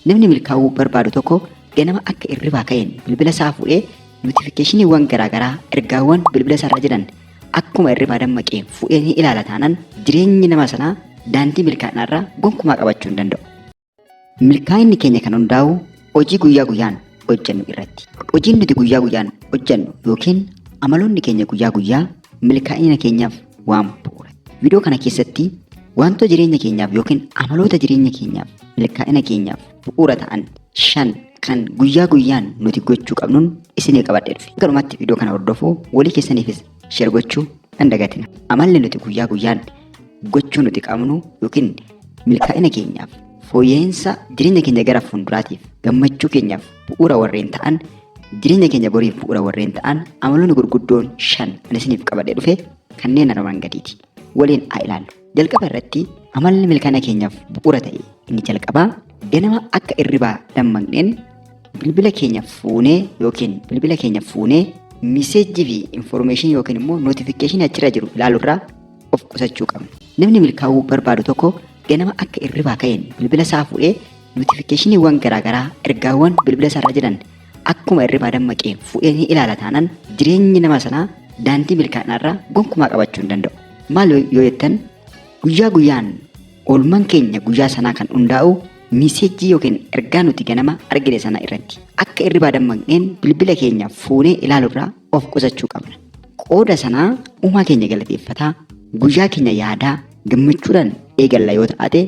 Namni milkaa'uu barbaadu tokko ganama akka irribaa ka'een bilbila isaa fuudhee notifikashiniiwwan garaagaraa, ergaawwan bilbila isaarra jiran akkuma irribaa dammaqee fuudhee ni ilaala taanaan, jireenyi nama sanaa daandii milkaa'inaarraa gonkumaa qabachuu hin danda'u. Milkaa'inni keenya kan hundaa'u hojii guyyaa guyyaan hojjennu irratti. Hojiin nuti guyyaa guyyaan hojjennu yookiin amaloonni keenya guyyaa guyyaa milkaa'ina keenyaaf waan bu'uura. Viidiyoo kana keessatti wantoota jireenya keenyaaf yookiin amaloota jireenya keenyaaf milkaa'ina keenyaaf bu'uura ta'an 5 kan guyyaa guyyaan nuti gochuu qabnuun isinii qabadhee dhufe. Garumatti viidiyoo kana hordofuu, walii keessaniifis share gochuu hin dagatina. Amalli nuti guyyaa guyyaan gochuu nuti qabnu yookiin milkaa'ina keenyaaf, fooyya'insa jireenya keenya gara fuulduraatiif, gammachuu keenyaaf bu'uura warreen ta'an, jireenya keenya boriif bu'uura warreen ta'an, amaloonni gurguddoon 5 ani isiniif qabadhee dhufe kanneen armaan gadiiti. Waliin haa ilaallu. Jalqaba irratti amalli milkaa'ina keenyaaf bu'uura ta'e inni jalqabaa, ganama akka irribaa dammaqneen bilbila keenya fuunee yookiin bilbila keenya fuunee message fi information yookiin immoo notification achirra jiru ilaaluurraa of qusachuu qabna. Namni milkaa'uu barbaadu tokko ganama akka irribaa ka'een bilbila isaa fuudhee notifikashiniiwwan garaagaraa, ergaawwan bilbila isaarra jiran akkuma irribaa dammaqee fuudhee ni ilaala taanaan, jireenyi nama sanaa daandii milkaa'inaarraa gonkumaa qabachuu hin danda'u. Maal yoo jettan, guyyaa guyyaan oolmaan keenya guyyaa sanaa kan hundaa'u message yookiin ergaa nuti ganama argine sana irratti. Akka irribaa dammaqneen bilbila keenya fuunee ilaaluurraa of qusachuu qabna. Qooda sanaa uumaa keenya galateeffataa, guyyaa keenya yaadaa, gammachuudhaan eegalla yoo taate,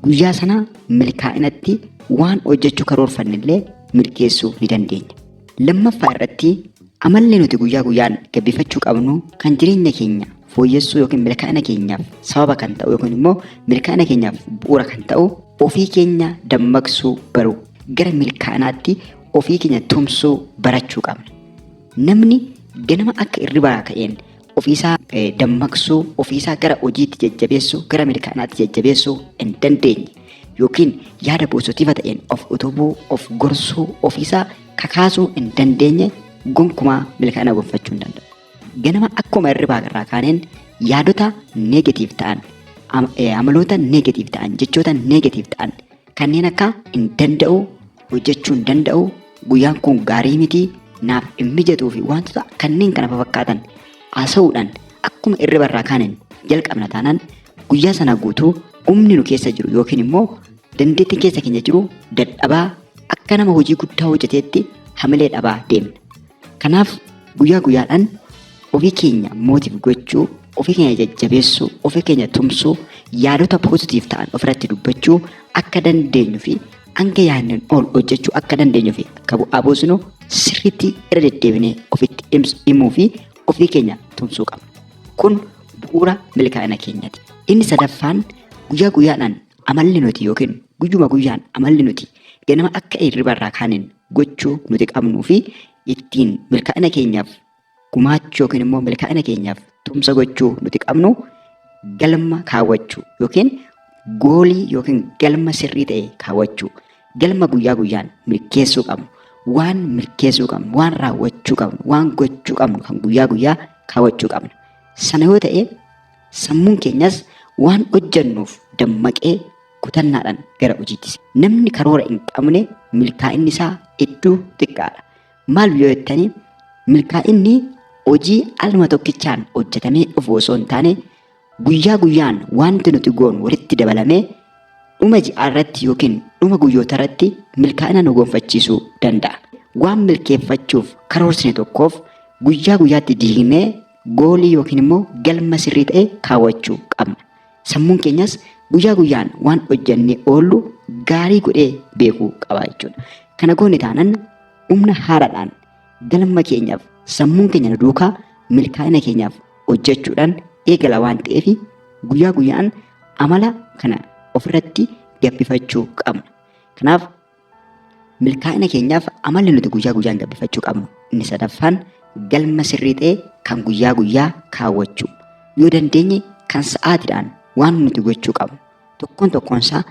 guyyaa sana milkaa'inatti waan hojjechuu karoorfanne illee milkeessuu ni dandeenya. Lammaffaa irratti amalli nuti guyyaa guyyaan gabbifachuu qabnu kan jireenya keenya fooyyessuu yookiin milkaa'ina keenyaaf sababa kan ta'u yookiin immoo milkaa'ina keenyaaf bu'uura kan ta'u, ofii keenya dammaqsuu baruu, gara milkaa'inaatti ofii keenya tumsuu barachuu qabna. Namni ganama akka irribaa ka'een ofiisaa dammaqsuu, ofiisaa gara hojiitti jajjabeessuu, gara milkaa'inaatti jajjabeessuu hin dandeenye yookiin yaada positive ta'een of utubuu, of gorsuu, ofiisaa kakaasuu hin dandeenye gonkumaa milkaa'ina gonfachuu hin danda'u. Ganama akkuma irribaa irraa kaaneen yaadota negative ta'an, amaloota negative ta'an, jechoota negative ta'an kanneen akka "hin danda'u", "hojjechuu hin danda'u", "guyyaan kun gaarii miti", "naaf hin mijatuu" fi wantoota kanneen kana fakkaatan haasa'uudhaan akkuma irriba irraa kaaneen jalqabna taanaan, guyyaa sana guutuu humni nu keessa jiru yookiin immoo dandeettiin keessa keenya jiru dadhabaa, akka nama hojii guddaa hojjeteetti hamilee dhabaa deemna. Kanaaf guyyaa guyyaadhaan ofii keenya motivate gochuu, ofii keenya jajjabeessuu, ofii keenya tumsuu, yaadota positive ta'an ofirratti dubbachuu akka dandeenyu fi hanga yaadneen ol hojjechuu akka dandeenyu fi akka bu'aa buusnu sirriitti irra deddeebinee ofitti himuu fi ofii keenya tumsuu qabna. Kun bu'uura milkaa'ina keenyaati. Inni sadaffaan, guyyaa guyyaadhaan amalli nuti yookiin guyyuma guyyaan amalli nuti ganama akka hirriba irraa kaaneen gochuu nuti qabnuu fi ittiin milkaa'ina keenyaaf gumaachuu yookiin immoo milkaa'ina keenyaaf tumsa gochuu nuti qabnu, galma kaawwachuu yookiin goal yookiin galma sirrii ta'e kaawwachuu, galma guyyaa guyyaan milkeessuu qabnu, waan milkeessuu qabnu, waan raawwachuu qabnu, waan gochuu qabnu kan guyyaa guyyaa kaawwachuu qabna. Sana yoo ta'e sammuun keenyas waan hojjennuuf dammaqee kutannaadhaan gara hojiitti. Namni karoora hin qabne milkaa'inni isaa hedduu xiqqaadha. Maal yoo jettanii, milkaa'inni hojii alma tokkichaan hojjetamee dhufu osoo hin taane, guyyaa guyyaan wanti nuti goonu walitti dabalamee dhuma ji'aa irratti yookiin dhuma guyyoota irratti milkaa'ina nu gonfachiisuu danda'a. Waan milkeeffachuuf karoorsine tokkoof guyyaa guyyaatti diignee goal yookiin immoo galma sirrii ta'e kaawwachuu qabna. Sammuun keenyas guyyaa guyyaan waan hojjennee oollu gaarii godhee beekuu qaba jechuudha. Kana goone taanaan humna haaraadhaan galma keenyaaf sammuun keenya nu duukaa milkaa'ina keenyaaf hojjechuudhaan eegala waan ta'eef, guyyaa guyyaan amala kana ofirratti gabbifachuu qabna. Kanaaf milkaa'ina keenyaaf amalli nuti guyyaa guyyaan gabbifachuu qabnu inni sadaffaan galma sirrii ta'e kan guyyaa guyyaa kaawwachuu. Yoo dandeenye kan sa'aatiidhaan waan nuti gochuu qabnu tokkoon tokkoon isaa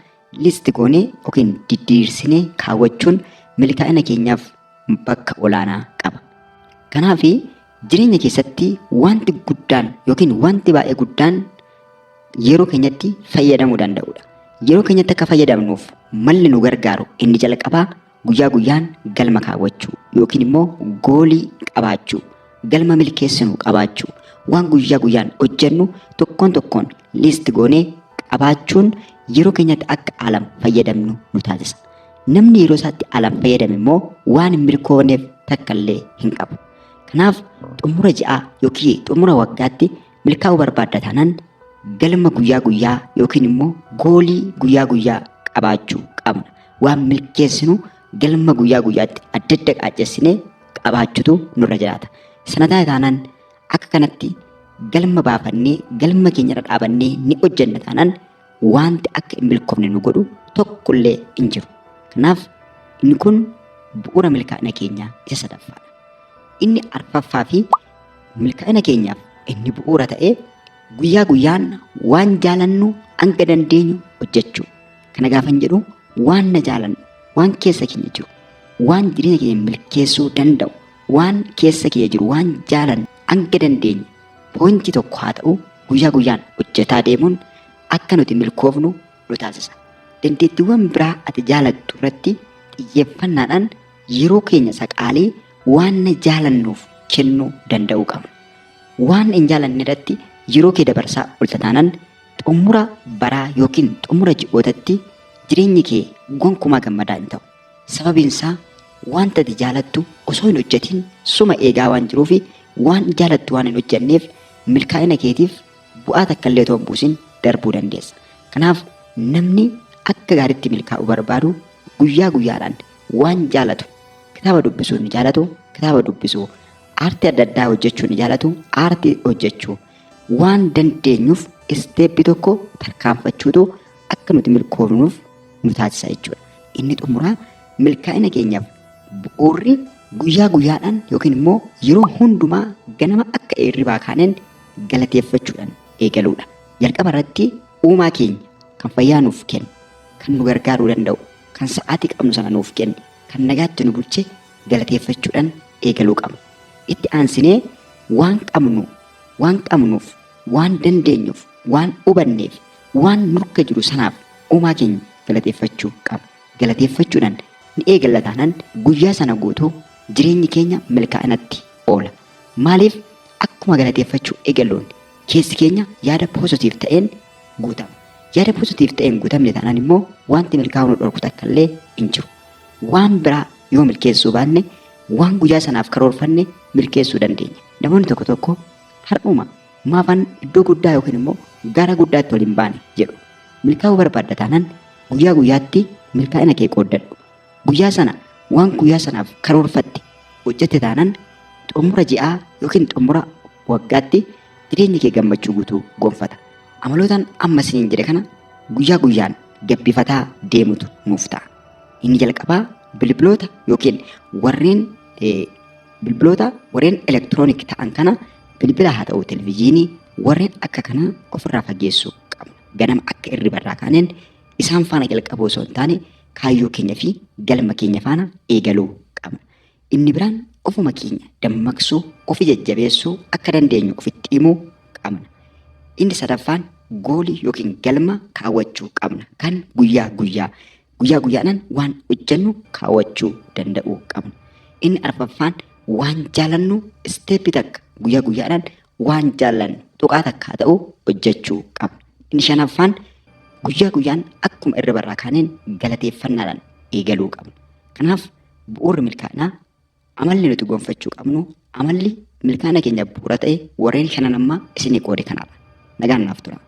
list goonee yookiin diddiirsinee kaawwachuun milkaa'ina keenyaaf bakka olaanaa qaba. Kanaaf jireenya keessatti wanti guddaan yookiin wanti baay'ee guddaan yeroo keenyatti fayyadamuu danda'udha. Yeroo keenyatti akka fayyadamnuuf malli nu gargaaru inni jalqabaa guyyaa guyyaan galma kaawwachuu yookiin immoo goolii qabaachuu, galma milkeessinu qabaachuu, waan guyyaa guyyaan hojjennu tokkoon tokkoon list goonee qabaachuun yeroo keenyatti akka haalaan fayyadamnu nu taasisa. Namni yeroo isaatti haalaan fayyadame immoo waan hin milkoofneef takka illee hin qabu. Kanaaf xumura ji'aa yookiin xumura waggaatti milkaa'uu barbaadda taanaan galma guyyaa guyyaa yookiin immoo goolii guyyaa guyyaa qabaachuu qabna. Waan milkeessinu galma guyyaa guyyaatti adda adda qaaccessinee qabaachuutu nurra jiraata. Sana taate taanaan akka kanatti galma baafannee galma keenyarra dhaabannee ni hojjenna taanaan wanti akka hin milkoofne nu godhu tokkollee hin jiru. Kanaaf inni kun bu'uura milkaa'ina keenyaa isa sadaffaadha. Inni arfaffaa fi milkaa'ina keenyaaf inni bu'uura ta'e guyyaa guyyaan waan jaalannu hanga dandeenyu hojjechuu. Kana gaafan jedhu waan na jaalannu, waan keessa keenya jiru, waan jireenya keenya milkeessuu danda'u, waan keessa keenya jiru, waan jaalannu hanga dandeenyu poointii tokko haa ta'u guyyaa guyyaan hojjetaa deemuun akka nuti milkoofnu nu taasisa. Dandeettiiwwan biraa ati jaalattu irratti xiyyeeffannaadhaan yeroo keenya isa qaalii waan na jaalannuuf kennuu danda'uu qabna. Waan hin jaalanne irratti yeroo kee dabarsaa oolta taanaan xumura baraa yookiin xumura ji'ootatti jireenyi kee gonkumaa gammadaa hin ta'u. Sababiin isaa wanta ati jaalattu osoo hin hojjetin suma eegaa waan jiruufi waan jaalattu waan hin hojjenneef milkaa'ina keetiif bu'aa takka illee otoo hin buusin darbuu dandeessa. Kanaaf namni akka gaariitti milkaa'uu barbaadu guyyaa guyyaadhaan waan jaalatu kitaaba dubbisuu ni jaalatu, kitaaba dubbisuu, aartii adda addaa hojjechuu ni jaalatu, aartii hojjechuu, waan dandeenyuuf isteeppii tokko tarkaanfachuutu akka nuti milkoofnuuf nu taasisa jechuudha. Inni xumuraa milkaa'ina keenyaaf bu'uurri guyyaa guyyaadhaan yookiin immoo yeroo hundumaa ganama akka hirribaa kaaneen galateeffachuudhaan eegaluudha. Jalqaba irratti uumaa keenya kan fayyaa nuuf kenne, kan nu gargaaruu danda'u, kan sa'aatii qabnu sana nuuf kenne, kan nagaatti nu bulche galateeffachuudhaan eegaluu qabna. Itti aansinee waan qabnu, waan qabnuuf, waan dandeenyuuf, waan hubanneef, waan nurka jiru sanaaf uumaa keenya galateeffachuu qabna. Galateeffachuudhaan ni eegalla taanaan guyyaa sana guutuu jireenyi keenya milkaa'inatti oola. Maaliif akkuma galateeffachuu eegalluun keessi keenya yaada positive ta'een guutama. Yaada positive ta'een guutamne taanaan immoo wanti milkaa'uu nu dhorku takka illee hin jiru. Waan biraa yoo milkeessuu baanne waan guyyaa sanaaf karoorfanne milkeessuu dandeenya. Namoonni tokko tokko har'uma maafan iddoo guddaa yookiin immoo gara guddaatti ol hin baane jedhu. Milkaa'uu barbaadda taanaan guyyaa guyyaatti milkaa'ina kee qooddadhu. Guyyaa sana waan guyyaa sanaaf karoorfatte hojjette taanaan xumura ji'aa yookiin xumura waggaatti jireenyi kee gammachuu guutuu gonfata. Amalootaan amma isiniin jedhe kana guyyaa guyyaan gabbifataa deemutu nuuf ta'a. Inni jalqabaa bilbiloota yookiin warreen bilbiloota warreen elektiroonik ta'an kana bilbila haa ta'u televizyiinii warreen akka kanaa ofirraa fageessuu qabna. Ganama akka hirribarraa kaaneen isaan faana jalqabuu osoo hin taane kaayyoo keenya fi galma keenya faana eegaluu qabna. Inni biraan ofuma keenya dammaqsuu, ofi jajjabeessuu akka dandeenyu ofitti himuu qabna. Inni sadaffaan goolii yookiin galma kaawwachuu qabna. Kan guyyaa guyyaa guyyaa guyyaadhaan waan hojjennu kaawwachuu danda'uu qabna. Inni arfaffaan waan jaalannu isteeppii takka guyyaa guyyaadhaan waan jaallannu tuqaa takka haa ta'u hojjechuu qabna. Inni shanaffaan guyyaa guyyaan akkuma irribarraa kaaneen galateeffannaadhaan eegaluu qabna. Kanaaf bu'uurri milkaa'inaa amalli nuti gonfachuu qabnu amalli milkaa'ina keenya bu'uura ta'e warreen shanan ammaa isinii qoode kanaadha. Nagaan naaf tura.